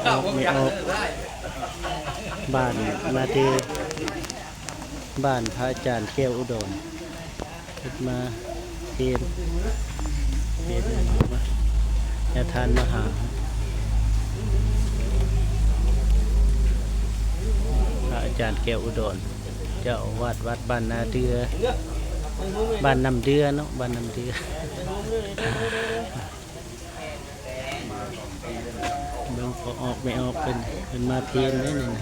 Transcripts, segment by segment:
ອອກ ແມ່ອອກ ບ້ານນາເດີ ບ້ານພະອາຈານແກ້ວອຸດອນ ເພິ່ນມາເພນ ເພນ ຍາທ່ານມະຫາ ພະອາຈານແກ້ວອຸດອນ ເຈົ້າອາວາດວັດບ້ານນາເດືອ ບ້ານນ້ຳເດືອເນາະ ບ້ານນ້ຳເດືອ. ເບິ່ງພໍ່ອອກແມ່ອອກເພິ່ນ ເພິ່ນມາເພນເດ້ນີ້ນະ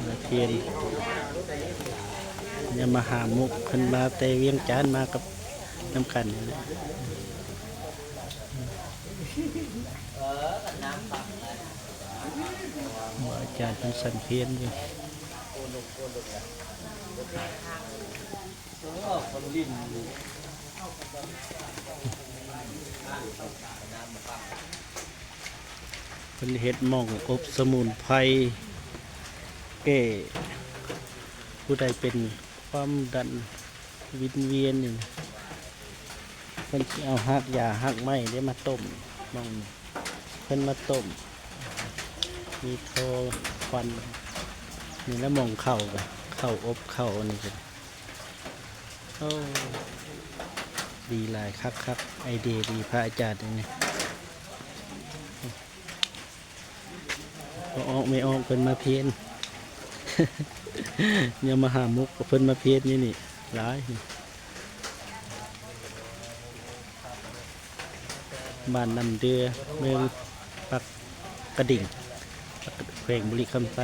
ມາເພນ ຍາມມະຫາມຸກ ເພິ່ນມາແຕ່ວຽງຈັນ ມາກັບ ນຳກັນນີ້ແຫຼະ ອາຈານເພິ່ນສັນເພນຢູ່. ເພິ່ນເຮັດໝ່ອງອົບສະໝຸນໄພ ແກ້ຜູ້ໃດເປັນຄວາມດັນ ວິນວຽນນີ້ ເພິ່ນຊິເອົາຮາກຢາຮາກໄມ້ເດ້ມາຕົ້ມ ໝ່ອງນີ້ ເພິ່ນມາຕົ້ມ ມີທໍ່ຄວັນ ນີ້ລະໝ່ອງເຂົ້າ ເຂົ້າອົບເຂົ້ານີ້ ໂອ້ ດີຫຼາຍ ຄັກໆ ໄອເດຍດີ ພະອາຈານນີ້ ພໍ່ອອກແມ່ອອກເພິ່ນມາເພນ ຍາມມະຫາມຸກເພິ່ນມາເພນຢູ່ນີ້ຫຼາຍ ບ້ານນ້ຳເດືອ ເມືອງປາກກະດິງ ແຂວງບໍລິຄຳໄຊ.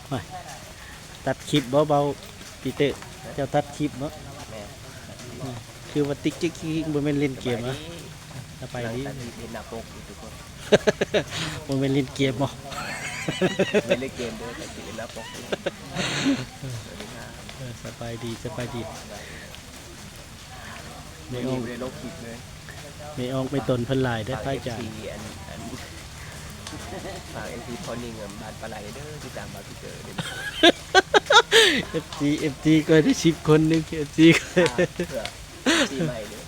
ໂອ້ຍ ຕັດຄລິບບໍ່ ເບົາປີເຕີ? ເຈົ້າຕັດຄລິບບໍ່? ແມ່ນ. ຄືວ່າຕິກຈິກ ບໍ່ແມ່ນຫຼິ້ນເກມຫວາ? ສະບາຍດີ ສະບາຍດີ ເຫັນໜ້າປົກຢູ່ທຸກຄົນ ບໍ່ແມ່ນຫຼິ້ນເກມບໍ່? ບໍ່ໄດ້ຫຼິ້ນເກມເດີ ແຕ່ຊິເຫັນໜ້າປົກຢູ່. ເອີ ສະບາຍດີ ສະບາຍດີ. ແມ່ອອກ ບໍ່ໄດ້ລົງຄລິບເລີຍ ແມ່ອອກແມ່ຕົນເພິ່ນຫຼາຍເດ້ ພະອາຈານ. ອັນ ອັນ ຝາກເອັຟຊີພໍ່ນິງ ບ້ານປາໄຫຼເດີ ຕິດຕາມບ່າວປີເຕີເດີ. ເອັຟຊີ ເອັຟຊີຂ້ອຍໄດ້ສິບຄົນໜຶ່ງ ເອັຟຊີ ເພື່ອເອັຟຊີໃໝ່ເດີ.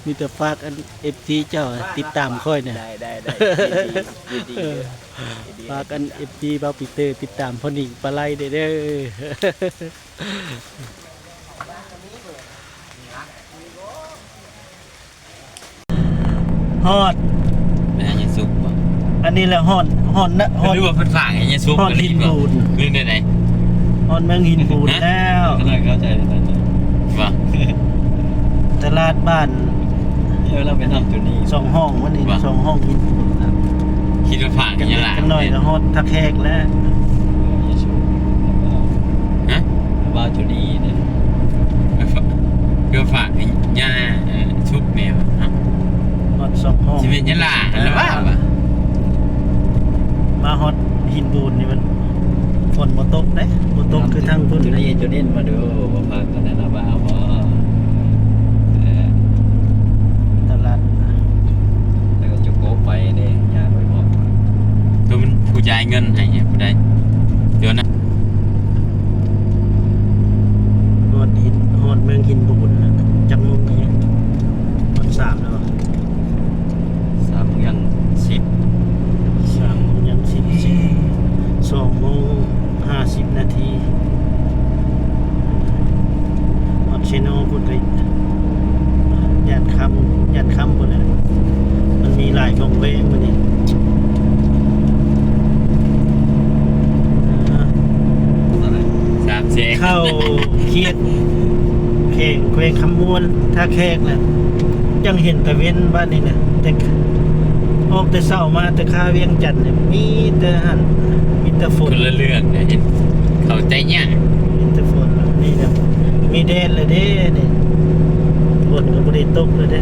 ມີແຕ່ຝາກອັນ ເອັຟຊີ ເຈົ້າຕິດຕາມຂ້ອຍນະ. ໄດ້ ໄດ້ ໄດ້ ຍິນດີ ຍິນດີເດີ ຍິນດີ. ຝາກອັນ ເອັຟຊີ ບ່າວປີເຕີ ຕິດຕາມພໍ່ນິງປາໄຫຼເດີ. ຮອດ ໄປຫາຍາສຸກບໍ່? ອັນນີ້ແຫຼະ ຮອດ ຮອດນະ ຮອດ ຫຼືວ່າເພິ່ນຝາກໃຫ້ຍາສຸກ ຮອດ ກະລີ ຫີນບູນ ຫຼືແນວໃດ? ຮອດເມືອງຫີນບູນແລ້ວ. ເຂົ້າໃຈ ເຂົ້າໃຈ ວ່າ ຕະຫຼາດບ້ານ ເອີ ເຮົາໄປນຳຈຸນີ້ ສອງຫ້ອງ ວັນນີ້ ວ່າ ສອງຫ້ອງຫີນບູນນະ. ຄິດວ່າຝາກຫຍັງຫຼາຍ ຈັກໜ້ອຍກໍຮອດທ່າແຂກແລ້ວ. ຮະ? ບ່າວໂຈນີເດ້ ເອີ ຝາກ ຄືຝາກໃຫ້ຍ່າ ເອີ ຊຸກແມ່ວ່າ ຮອດສອງຫ້ອງ ຊິແມ່ນຍາລາຫັ້ນລະວ່າ ມາຮອດຫີນບູນນີ້ມັນຝົນບໍ່ຕົກເດ້ ບໍ່ຕົກຄືທາງພຸ້ນເດ້. ໂຈນີ ໂຈນີ ມາດູ ບໍ່ພາກັນນະ ລະວ່າບໍ່ ເອີ ຕະຫຼາດ ແລ້ວກໍຈຸໂກະໄປເດ້ ຍ່າງໄປບອກ ໂຕມັນຜູ້ຈ່າຍເງິນໃຫ້ຜູ້ໃດ? ດຽວນະ ຮອດຫີນ ຮອດເມືອງຫີນບູນແລ້ວ ຈັກໂມງແລ້ວ? ຮອດສາມແລ້ວຫວາ? ສາມໂມງຍັງສິບ ສາມໂມງຍັງສິບ ສອງໂມງຫ້າສິບນາທີ. ຮອດເຊໂນພຸ້ນໄປ ຢ້ານຄ່ຳ ຢ້ານຄ່ຳພຸ້ນແຫຼະ ມັນມີຫຼາຍບ່ອງແວງມື້ນີ້. ສາມແສນ ເຂົ້າເຂດແຂວງ ແຂວງຄຳມ່ວນ ທ່າແຂກແຫຼະ ຈັ່ງເຫັນຕາເວັນບາດນີ້ນະ ແຕ່ ອອກແຕ່ເຊົ້າມາແຕ່ຄາວຽງຈັນນີ້ ມີແຕ່ຫັ້ນ ມີແຕ່ຝົນ ຄົນລະເລື່ອງນະ ເຫັນເຂົ້າໃຈຍາກ ມີແຕ່ຝົນ ນີ້ນະ ມີແດດແລ້ວເດ້ນີ້ ຝົນກໍບໍ່ໄດ້ຕົກແລ້ວເດ້.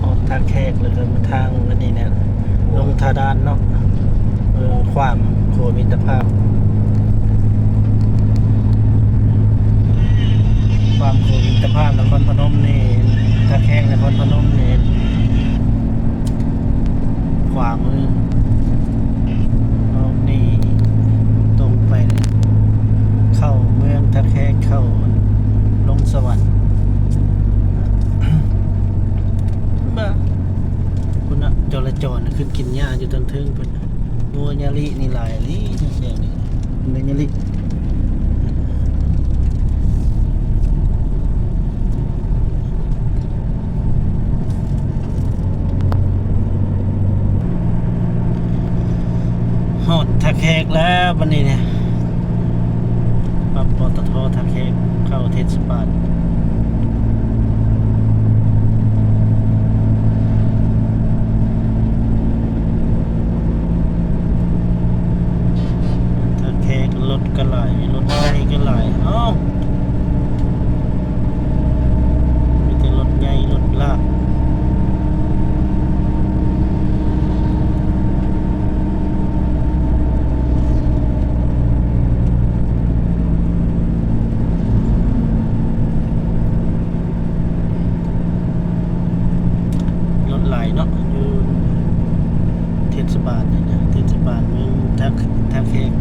ອອກທ່າແຂກແລ້ວກໍມາທາງອັນນີ້ແຫຼະ ລົງທ່າດ່ານເນາະ ເອີ ຂວາມຂົວມິດຕະພາບ. ຢູ່ທາງເທິງເພິ່ນ ງົວຍາລິນີ້ຫຼາຍອີ່ຫຼີແຖວນີ້ ງົວຍາລິ. ຮອດທ່າແຂກແລ້ວບັດນີ້ນະ ປ້ຳ ປຕທ ທ່າແຂກ ເຂົ້າເທດສະບານ. ທ່າແຂກ ລົດກໍຫຼາຍ ລົດໃຫຍ່ກໍຫຼາຍ ເອົ້າ ມີແຕ່ລົດໃຫຍ່ ລົດລາກ. ລົດຫຼາຍເນາະ ຢູ່ເທດສະບານນີ້ນະ ເທດສະບານເມືອງທ່າ ທ່າແຂກ.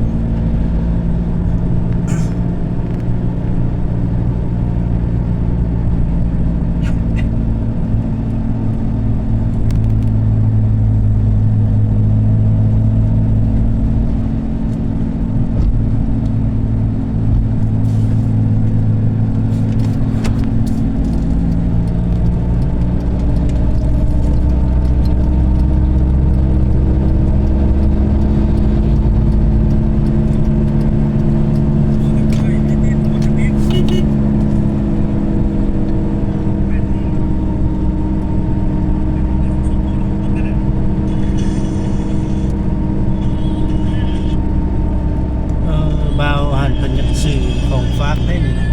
ເອີ ບ່າວຫັ້ນເພິ່ນຢາກຊື້ຂອງຝາກເດ້ນີ້ນະ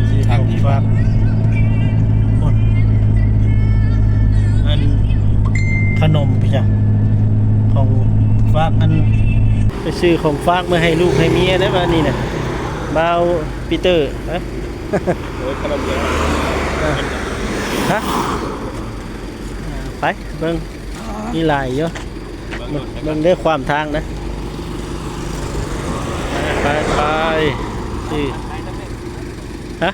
ຊື້ຂອງຝາກ ອັນຂະໜົມ ພີ່ຈະ ຂອງຝາກ ອັນ ໄປຊື້ຂອງຝາກມາໃຫ້ລູກໃຫ້ເມຍໄດ້ບາດນີ້ນະ ບ່າວປີເຕີ ຮະ ໂອ້ຍ ຂະໜົມເດ ຮະ ໄປເບິ່ງ ມີຫຼາຍຢູ່ ເບິ່ງເດີ ຂວາມທາງນະ ໄປ ໄປ ໄປ ຮະ.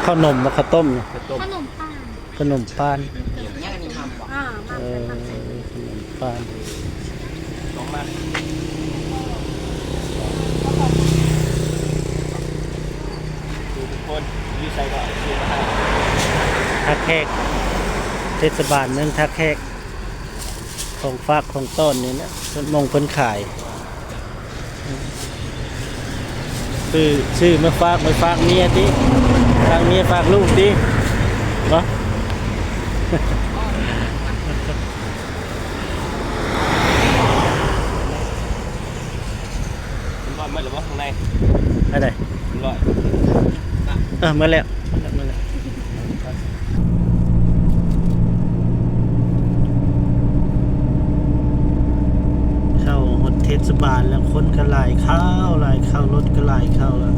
ເຂົ້າໜົມ ເຂົ້າຕົ້ມ ເຂົ້າໜົມປານ ຂະໜົມປານ ເອີ ຂະໜົມປານ ທຸກຄົນ ຢູ່ໃສກໍຊື້ມາໃຫ້ ທ່າແຂກ ເທດສະບານເມືອງທ່າແຂກ ຂອງຝາກຂອງຕ້ອນນີ້ນະ ເພິ່ນ ໝ່ອງເພິ່ນຂາຍ. ຊື້ ຊື້ມາຝາກ ໄວ້ຝາກເມຍຕິ ຝາກເມຍຝາກລູກຕິ ເນາະ. ເປັນຮ້ອຍໝົດແລ້ວບໍ່ ຂ້າງໃນ? ອັນໃດ? ເປັນຮ້ອຍ ເອີ ໝົດແລ້ວ ໝົດແລ້ວ ໝົດແລ້ວ. ເຂົ້າຮອດເທດສະບານແລ້ວ ຄົນກໍຫຼາຍເຂົ້າ ຫຼາຍເຂົ້າ ລົດກໍຫຼາຍເຂົ້າແລ້ວ.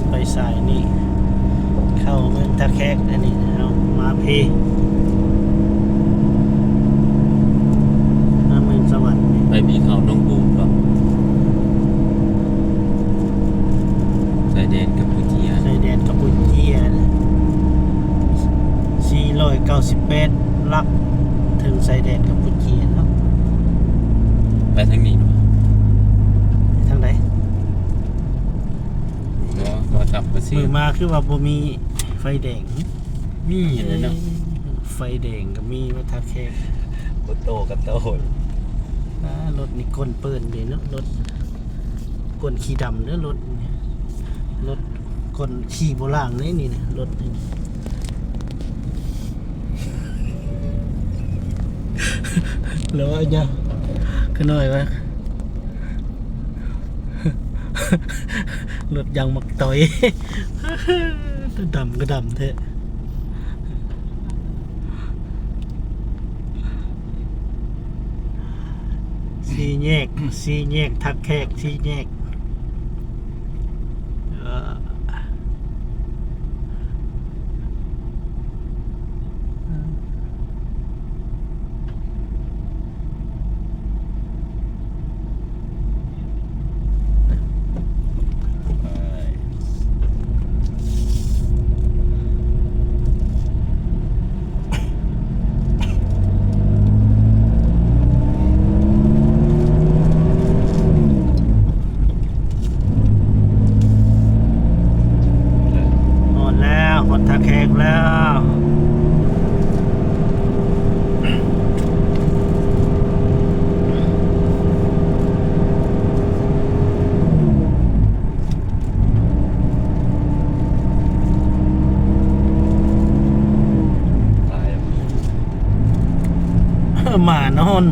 ໄປສາຍນີ້ ເຂົ້າເມືອງທ່າແຂກ ອັນນີ້ເຮົາມາພີ ມາເມືອງສະຫວັນ ໄປພີເຂົ້າໜອງບູມເນາະ ຊາຍແດນກຳປູເຈຍ ຊາຍແດນກຳປູເຈຍ ສີ່ຮ້ອຍເກົ້າສິບແປດຫຼັກ ເຖິງຊາຍແດນກຳປູເຈຍເນາະ. ໄປທາງນີ້ເນາະ ໄປທາງໃດ? ບໍ່ ບໍ່ຈັບບໍ່ຊີ້ ມື້ມາຄືວ່າບໍ່ມີໄຟແດງ ມີແລ້ວເນາະ ເອີ ໄຟແດງກໍມີວ່າທ່າແຂກ ບໍ່ໂຕກໍໂຕ. ອ່າ ລົດນີ້ກົ້ນເປີ້ນເດ້ເນາະ ລົດ ກົ້ນຂີ້ດຳເດີ ລົດນີ້ ລົດ ກົ້ນຂີ້ບໍ່ລ້າງເດ້ນີ້ນະ ລົດນີ້. ແລ້ວວ່າຫຍັງ ຂະນ້ອຍວ່າ ລົດຢາງໝາກຕອຍ ດຳກໍດຳແທ້. ສີ່ແຍກ ສີ່ແຍກທ່າແຂກ ສີ່ແຍກ ເອີ ຮອດແລ້ວ ຮອດທ່າແຂກແລ້ວ ໝານອນ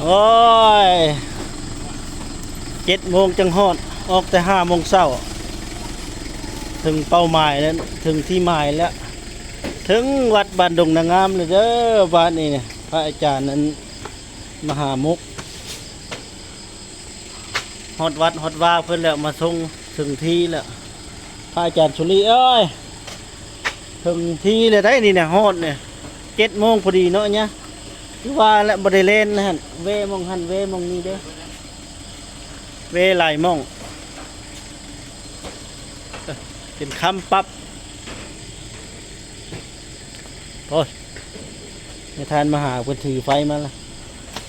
ໂອ້ຍ ເຈັດໂມງຈັ່ງຮອດ ອອກແຕ່ຫ້າໂມງເຊົ້າ ເຖິງເປົ້າໝາຍແລ້ວ ເຖິງທີ່ໝາຍແລ້ວ ເຖິງວັດບ້ານດົງນາງາມແລ້ວເດີ ບາດນີ້ ພະອາຈານນັ້ນ ມະຫາມຸກ ຮອດວັດຮອດວາເພິ່ນແລ້ວ ມາສົ່ງເຖິງທີ່ແລ້ວ ພະອາຈານສຸລີເອີຍ ເຖິງທີ່ແລ້ວໄດ໋ນີ້ນະ ຮອດນີ້ ເຈັດໂມງພໍດີເນາະ ຍະ ຄືວ່າແຫຼະ ບໍ່ໄດ້ແລ່ນຫັ້ນ ແວ່ໝ່ອງຫັ້ນ ແວ່ໝ່ອງນີ້ເດ້ ແວ່ຫຼາຍໝ່ອງ ເປັນຄ່ຳປັບ. ໂອ້ຍ ແມ່ທ່ານມະຫາເພິ່ນຖືໄຟມາລະ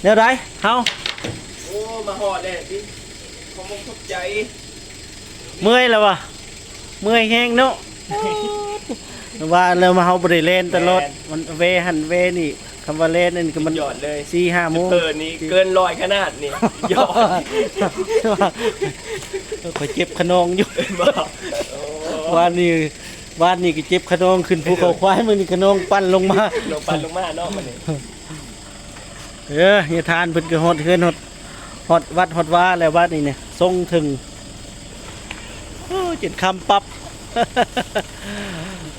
ແນວໃດເຮົາ ໂອ້ ມາຮອດແລ້ວຕິ ຂອບອົກຂອບໃຈ ເມື່ອຍແລ້ວວະ ເມື່ອຍແຮງເນາະ ວ່າແລ້ວມາເຮົາບໍ່ໄດ້ແລ່ນຕະຫຼອດ ແມ່ນ ມັນແວ່ຫັ້ນແວ່ນີ້ ຄຳວ່າແລ່ນນັ້ນກໍມັນຍອດເລີຍ ສີ່ຫ້າໂມງ ເຕີນີ້ເກີນຮ້ອຍຂະໜາດນີ້ ຍອດ ຂ້ອຍເຈັບຂະໜອງຢູ່ ບໍ່ ໂອ້ ວານນີ້ ວານນີ້ກໍເຈັບຂະໜອງຂຶ້ນພູເຂົາຄວາຍ ມື້ນີ້ຂະໜອງປັ່ນລົງມາ ລົງປັ່ນລົງມາເນາະມື້ນີ້ ເອີ ຍາທ່ານເພິ່ນກໍຮອດເຮືອນ ຮອດ ຮອດວັດຮອດວາແລ້ວ ບາດນີ້ນະ ສົ່ງເຖິງ ໂອ້ ຈົນຄ່ຳປັບ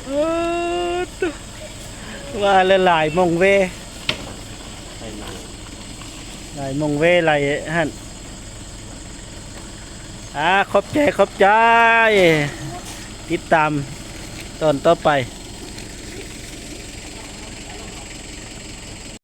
ເອີ ວ່າແລ້ວຫຼາຍໝ່ອງແວ່ ຫຼາຍໝ່ອງແວ່ ຫຼາຍຫັ້ນ ອ່າ ຂອບໃຈ ຂອບໃຈ ຕິດຕາມຕອນຕໍ່ໄປ.